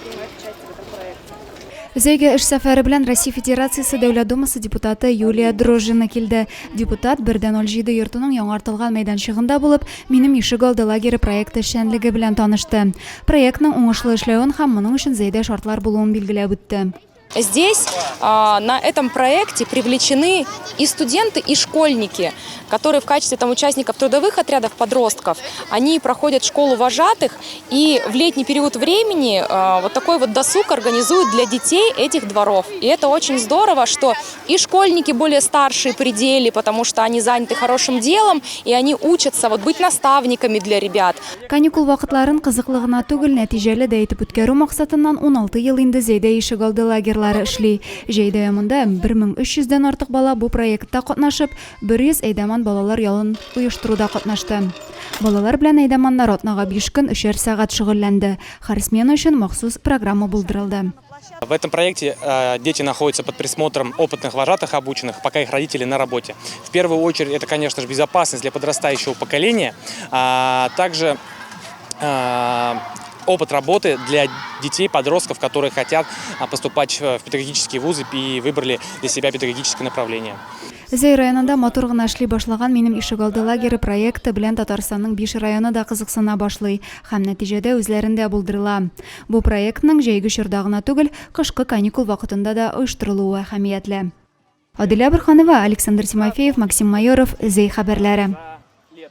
принимать участие в этом проекте. Зәйгә эш сәфәре белән Россия Федерациясе Дәүләт Думасы депутаты Юлия Дрожжина килде. Депутат 1,07 йортының яңартылган мәйданчыгында булып, Минем ишегалды лагере проекты эшчәнлеге белән танышты. Проектның уңышлы эшләвен һәм моның өчен Зәйдә шартлар булуын билгеләп үтте. Здесь на этом проекте привлечены и студенты, и школьники, которые в качестве там, участников трудовых отрядов подростков, они проходят школу вожатых и в летний период времени вот такой вот досуг организуют для детей этих дворов. И это очень здорово, что и школьники более старшие при деле, потому что они заняты хорошим делом, и они учатся вот быть наставниками для ребят. Каникул вакытларын кызыклы гына түгел, нәтиҗәле дә итеп үткәрү максатыннан 16 ел инде Зәйдә ишегалды лагерьлары эшли. Җәй дәвамында 1300 дән артык бала бу проектта катнашып, 100 әйдаман балалар ялын оештыруда катнашты. Балалар белән әйдаманнар атнага биш көн өчәр сәгать шөгыльләнде. Һәр смена өчен махсус программа булдырылды. В этом проекте э, дети находятся под присмотром опытных вожатых обученных, пока их родители на работе. В первую очередь это, конечно же, безопасность для подрастающего поколения, а также э, опыт работы для детей, подростков, которые хотят поступать в педагогические вузы и выбрали для себя педагогическое направление. Зәй районында матур гына эшли башлаган Минем ишегалды лагере проекты белән Татарстанның биш районы да кызыксына башлый һәм нәтиҗәдә үзләрендә булдырыла. Бу проектның җәйге чорда гына түгел, кышкы каникул вакытында да оештырылуы әһәмиятле. Адилә Борһанова, Александр Тимофеев, Максим Майоров, Зәй хәбәрләре.